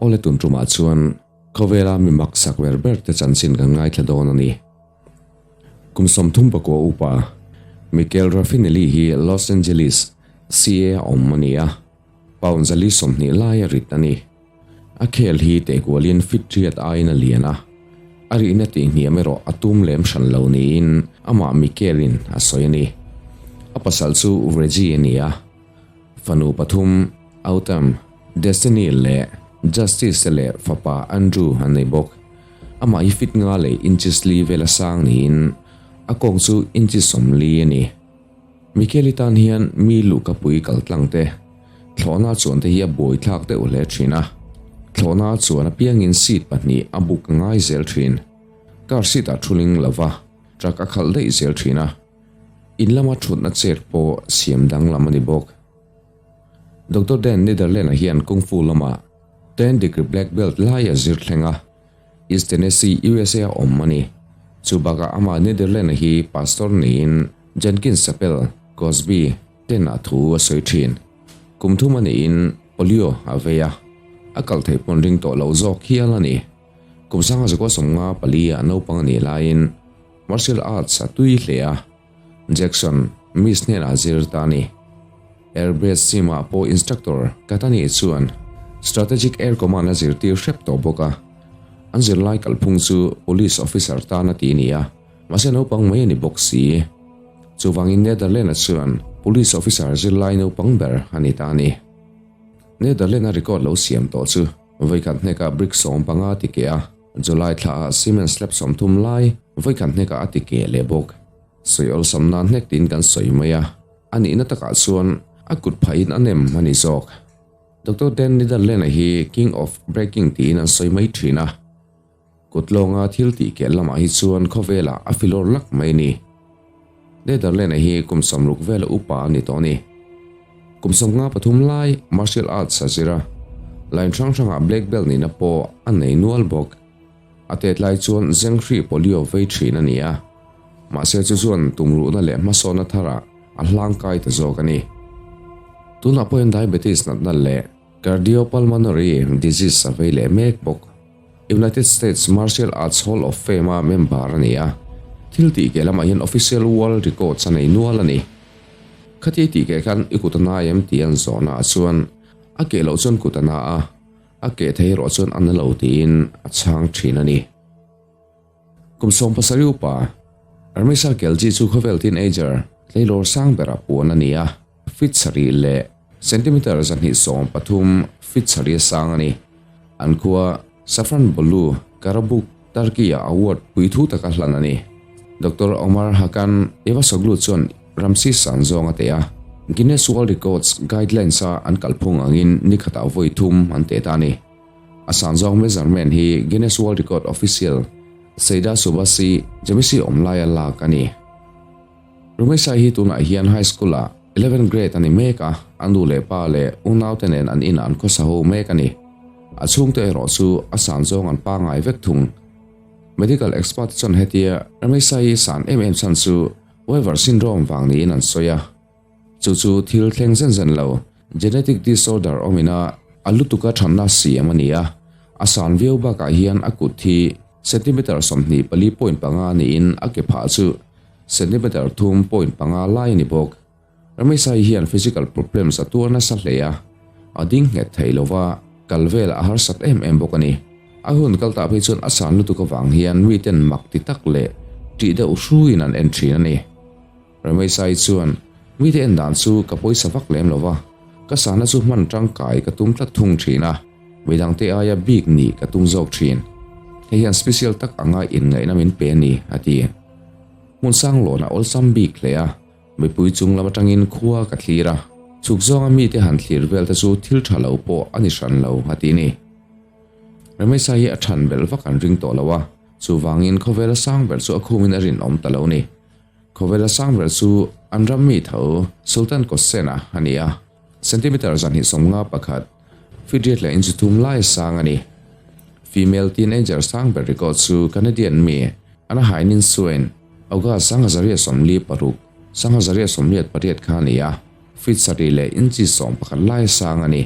Awle tun tumah chuan khawvela mi mak sak ber ber te chanchin kan ngaithla dawn a ni. Kum 34 upa Michael Raffinelli hi Los Angeles, CA a awm a ni a, pound 120 lai a rit a ni. A khel hi tehkualin fit riat aiin a lian a, a rihna tihhniam erawh a tum lem hran lo niin amah Michael-in a sawi a ni. A pasal chu Reggie a ni a, fanu pathum Autumn, Destiny leh Justice te leh fapa Andrew an nei bawk. Amah hi fit nga leh inches li vela sang niin a kawng chu inches 40 a ni. Michael-i tan hian mi luhkapui kal tlang te, thlawhna chuan te hi a buai thlak deuh hle thin a. Thlawhna chuan apiangin seat pahnih a buk a ngai zel thin. Car seat ah thuling lova truck a khalh daih zel thin a. In lama thutna chair pawh siam danglam a ni bawk. Doctor Dan Netherland-a hian Kung Fu lamah 10 degree black belt lai a zir thleng a, East Tennessee, USA a awm a ni. Chu bakah amah Netherland-a hi pastor niin Jenkins Chapel, Cosby, ten a thu a sawi thin. Kum thum a niin polio a vei a, a kal theih pawn ring tawh lo zawk hial a ni. Kum 1954 ah naupang a nih laiin martial arts a tui hle a, Jackson, Miss hnenah zir ta a ni. Air Base Gym-ah pawh instructor Katani chuan Strategic Air Command a zirtir hrep tawh bawk a. An zirlai kalphung chu Police Officer tan a ti ni a, mahse naupang mai a ni bawk si. Chuvangin Netherland-a chuan Police Officer zirlai naupang ber a ni ta a ni. Netherland-a record lo siam tawh chu vawikhat hnekah brick 15 ti keh a, July thlaah cement slab 30 lai vawikhat hnekah a ti keh leh bawk. Sawi awlsam nan hnek tiin kan sawi mai a, a nihna takah chuan a kut phahin a nem a ni zawk. Doctor Dan Netherland-a hi King of Breaking tiin an sawi mai thin a, kut lawnga thil tih keh lamah hi chuan khawvelah a filawr lak mai a ni. Netherland-a hi kum 60 vela upa a ni tawh a ni. Kum 53 lai martial arts a zir a, line hrang hrangah black belt nihna pawh a nei nual bawk. A tet lai chuan Zenghrih polio vei thin a ni a, mahse chu chuan tumruhna leh hmasawnna tharah a hlangkai ta zawk a ni. Tunah pawhin diabetes natna leh cardiopulmonary disease a vei leh mek bawk. United States Martial Arts Hall of Fame-a member a ni a, thil tih keh lamah hian official world records a nei nual a ni. Khatia tih keh khan i kut a nai em tih an zawhnaah chuan a keh loh chuan kut a na a, A keh thei erawh chuan a na lo tiin a chhang thin a ni. Kum 17 upa Armisa Kelji chu khawvel teenager tleilawr sang bera puan a ni a, feet sarih leh centimeter 213 feet sarih a sang a ni. An khua Safranbolu, Karabuk, Turkey-ah award puithu taka hlan a ni. Doctor Omar Hakan Evasoglu chuan Ramsi san zawng a teh a, Guinness World Records guidelines-a an kalphung angin ni khatah vawi thum an teh ta a ni. A san zawng measurement hi Guinness World Record official Seyda Subasi Jamisi awm laia lak a ni. Rumesai hi tunah hian high school-ah 11 grade a ni mek a, a nu leh pa leh unaute nen an inah an khawsa ho mek a ni. A chhungte erawh chu a san zawng an pangngai vek thung. Medical expert chuan hetia Ramesai san em em chhan chu Weaver syndrome vang niin an sawi a. Chu chu thil thleng zen zen lo, genetic disorder awmina a lutuka thanna siam a ni a. A san viau bakah hian a kut hi centimeter 24.5 niin a ke phah chu centimeter 3.5 lai a ni bawk. Ramesai hian physical problems a tuar nasa hle a, a ding nghet thei lova, kal vel a harsat em em bawk a ni. A hun kal tah phei chuan a san lutuk avang hian miten mak ti tak leh ṭih deuh hruiin an en ṭhin a ni. Ramesai chuan, Mite en dan chu ka pawisa vak lem lova, ka sahna chu hman ṭangkai ka tum tlat thung ṭhin a, midangte aia bik nih ka tum zawk ṭhin. Hei hian special tak anga inngaihna min pe a ni, a ti. Hmun sang lawn a awlsam bik hle a. Mipui chung lam atangin khua ka thlir a, chhuk zawnga mite han thlir vel te chu thil tha lo pawh a ni hran lo, a ti ni. Ramesa hi a than belh vak an ring tawh lo a, chuvangin khawvela sang ber chu a khumin a rinawm ta lo ni. Khawvela sang ber chu an ram mi tho Sultan Kosen-a a ni a, centimeter 251, feet riat leh inch thum lai sang a ni. Female teenager sang ber record chu Canadian mi Anna Hainin Swain, August 1946, 1988 kha a ni a, feet sarih leh inchi 11 lai sang a ni.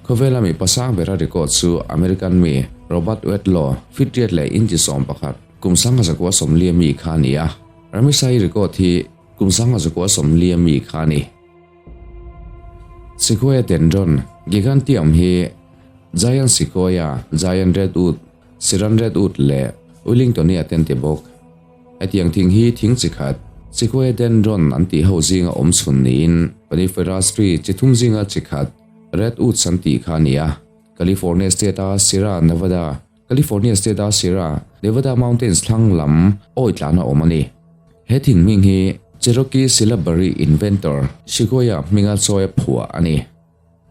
Khawvela mipa sang bera record chu American mi Robert Wedlow, feet riat leh inchi 11, kum 1940 mi kha a ni a. Ramisa-i record hi kum 1940 mi kha a ni. Sequoia dendron giganteum hi Giant Sequoia, Giant Redwood, Siran Redwood leh Wellingtonia te an ti bawk. Hetiang thing hi thing chi khat, Sequoia dendron an tih ho zinga awm chhun niin Coniferous tree chi thum zinga chi khat, Redwoods an tih kha a ni a. California State-a Sierra Nevada, California State-a Sierra Nevada Mountains thlang lam awi tlana awm a ni. He thing hming hi Cherokee Syllabary inventor Sequoia hminga chawi a phuah a ni.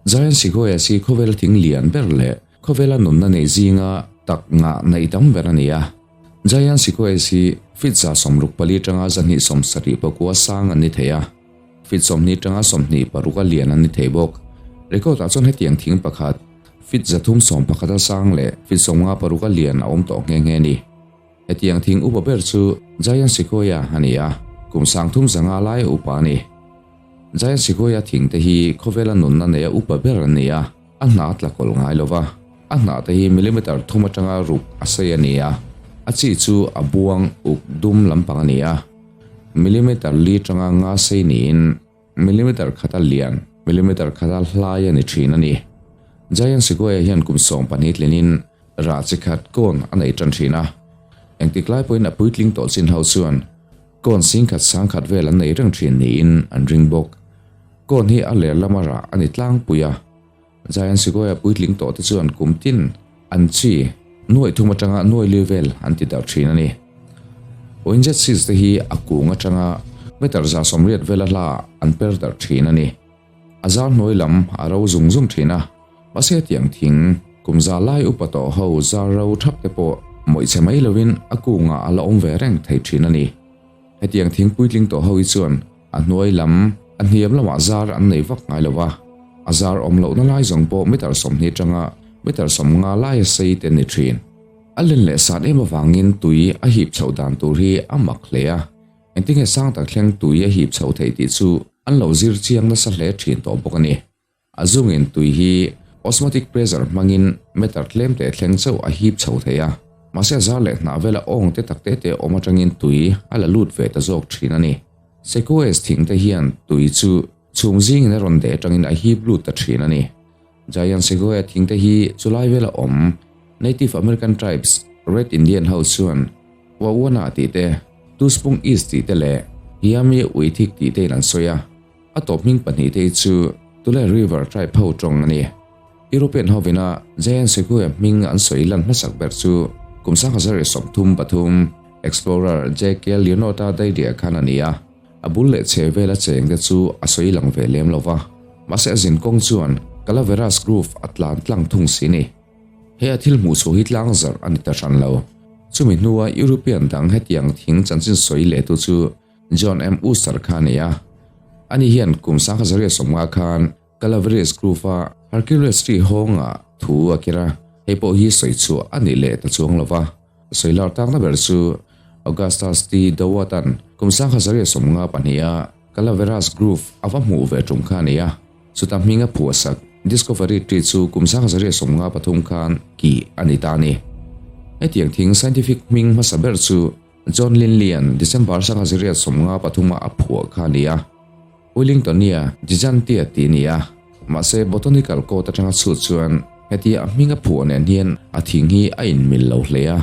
Giant Sequoias hi khawvela thing lian ber leh khawvela nunna nei zinga tak ngah naih tam ber a ni a. Giant Sequoias hi feet 64 atanga 279 sang an ni thei a, feet 20 atanga 26 a lian an ni thei bawk. Record ah chuan hetiang thing pakhat feet 311 a sang leh feet 56 a lian a awm tawh nghe nghe a ni. Hetiang thing upa ber chu Giant Sequoia a ni a, kum 3500 laia upa a ni. Giant Sequoia thing te hi khawvela nunna neia upa ber an ni a, a hna tla kawlh ngai lo va. A hnah te hi millimeter thum atanga ruk a sei a ni a, a chi chu a buang uk dum lampang a ni a. Millimeter li atanga nga sei niin millimeter khata lian, millimeter khata hlai a ni thin a ni. Giant Sequoia hian kum 12 tlinin rah chi khat kawn a nei tan thin a. Engtik lai pawhin a puitling tawh chin ho chuan kawn singkhat sangkhat vel an nei reng thin niin an ring bawk. Kawn hi a ler lama rah a ni tlangpui a. Giant Sequoia puitling tawh te chuan kum tin an chi nuaih thum atanga nuaih li vel an ti darh thin a ni. Oinjet seeds te hi a kung atanga meter 180 vela hla an per darh thin a ni. A zar hnuai lam a ro zung zung thin a, mahse hetiang thing kum za lai upa tawh ho zar ro thap te pawh mawih chhe mai lovin a kungah a la awm ve reng thei thin a ni. Hetiang thing puitling tawh ho hi chuan a hnuai lam, a hniam lamah zar an nei vak ngai lo va, a zar awm lohna lai zawng pawh meter 20 atanga meter 50 laia sei te ni thin. A len leh san em avangin tui a hip chhoh dan tur hi a mak hle a, engtinge sang tak thleng tui a hip chhoh theih tih chu an lo zir chiang nasa hle thin tawh bawk a ni. A zungin tui hi osmotic pressure hmangin meter tlem teh thleng chauh a hip chho thei a, mahse a zar leh hnah vela awng te tak te te awm atangin tui a la lut ve ta zawk thin a ni. Sequoias thing te hian tui chu chhum zingin a rawn deh atangin a hip lut ta thin a ni. Giant Sequoia thing te hi chulai vela awm Native American tribes Red Indian ho chuan Wawona tih te, Tuspung East tih te leh Hiami Uithik tih tein an sawi a. A tawp hming pahnih te hi chu Tule River tribe ho tawng a ni. European hovina Giant Sequoia hming an sawi lan hmasak ber chu kum 1933 explorer JK Leonardo Daidia khan a ni a. A bul leh chhe vela cheng te chu a sawi lang ve lem lo va, mahse a zin kawng chuan Calaveras Grove a tlan tlang thung si ni. He a thil hmuh chhuah hi tlang zarh a ni ta hran lo. Chumi hnua European dang hetiang thing chanchin sawi lehtu chu John M. Uster kha a ni a. Ani hian kum 1950 khan Calaveras Grove-a Hercules Tree hawngah thu a kir a, hei pawh hi sawi chhuah a nih leh ta chuang lo va. Sawi lar takna ber chu Augustus T. Dowat-a'n kum 1952-a Calaveras Grove a va hmuh ve tum kha a ni a. Chuta hming a phuahsak Discovery Tree chu kum 1953 khan kih a ni ta a ni. Hetiang thing scientific hming hmasa ber chu John Linley-a'n December 1953-a a phuah kha a ni a, Wellingtonia gigantea tih a ni a. Mahse, botanical code atanga chhut chuan hetia a hming a phuah nen hian a thing hi a inmil lo hle a,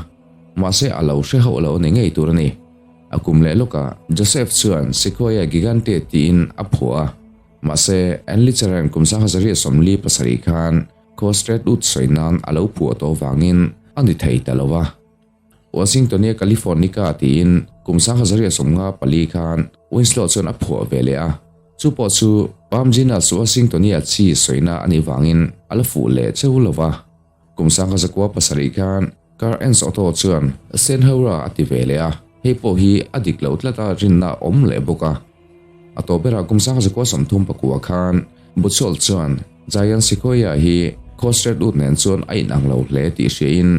mahse a lo hre hauh lo a ni ngei tur a ni. A kum leh lawkah Joseph chuan Sequoia gigantea tiin a phuah a, mahse Endlichera'n kum 1947 khan Coast Redwood sawi nan a lo phuah tawh vangin a ni thei ta lo a. Washingtonia Californica tiin kum 1954 khan Winslow chuan a phuah ve leh a, chu pawh chu Palm genus Washingtonia chi sawina a nih vangin a la fuh leh cheu lo va. Kum 1907 khan Carl Ernst Otto chuan Senhaura a ti ve leh a, hei pawh hi a dik loh tlat a rinna a awm leh bawk a. A tawp berah kum 1939 khan Buchholz chuan Giant Sequoia hi Coast Redwood nen chuan a inang lo hle tih hriain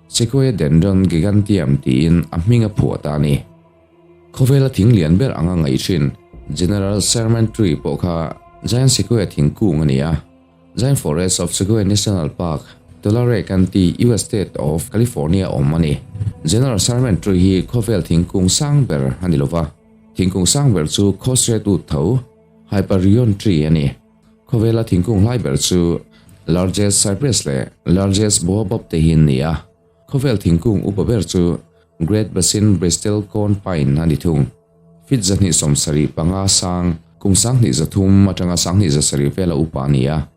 Sequoia dendron giganteum tiin a hming a phuah ta a ni. Khawvela thing lian ber anga ngaih thin General Sherman Tree pawh kha Giant Sequoia thingkung a ni a. Giant Forest of Sequoia National Park, Tulare County, US State of California awm a ni. General Sherman Tree hi khawvel thingkung sang ber a ni lova, thingkung sang ber chu Coast Redwood tho, Hyperion Tree a ni. Khawvela thingkung hlai ber chu Largest Cypress leh Largest Baobab te hi an ni a. Khawvel thingkung upa ber chu Great Basin Bristlecone Pine a ni thung. Feet 275 sang, kum 2300 atanga 2700 vela upa a ni a.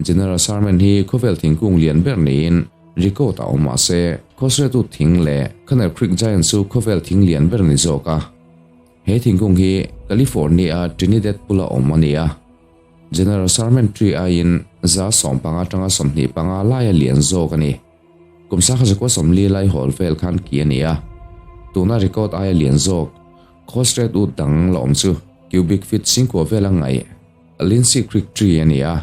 General Sherman hi khawvel thingkung lian ber niin record a awm mah se, Khawsretu thing leh Canal Creek Giant chu khawvel thing lian ber a ni zawk a. He thingkung hi California Trinidad pula awm a ni a. General Sherman Tree aiin 15% atanga 25 laia lian zawk a ni. Kum 1940 lai hawl vel khan ki a ni a, tuna record aia lian zawk Coast Redwood dang la awm chu cubic feet 9,000 vela ngaih Lindsay Creek Tree a ni a,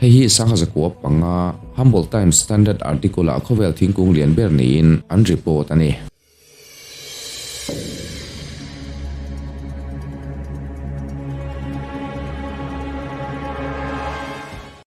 hei hi 1905 Humboldt Times Standard article-ah khawvel thingkung lian ber niin an report a ni.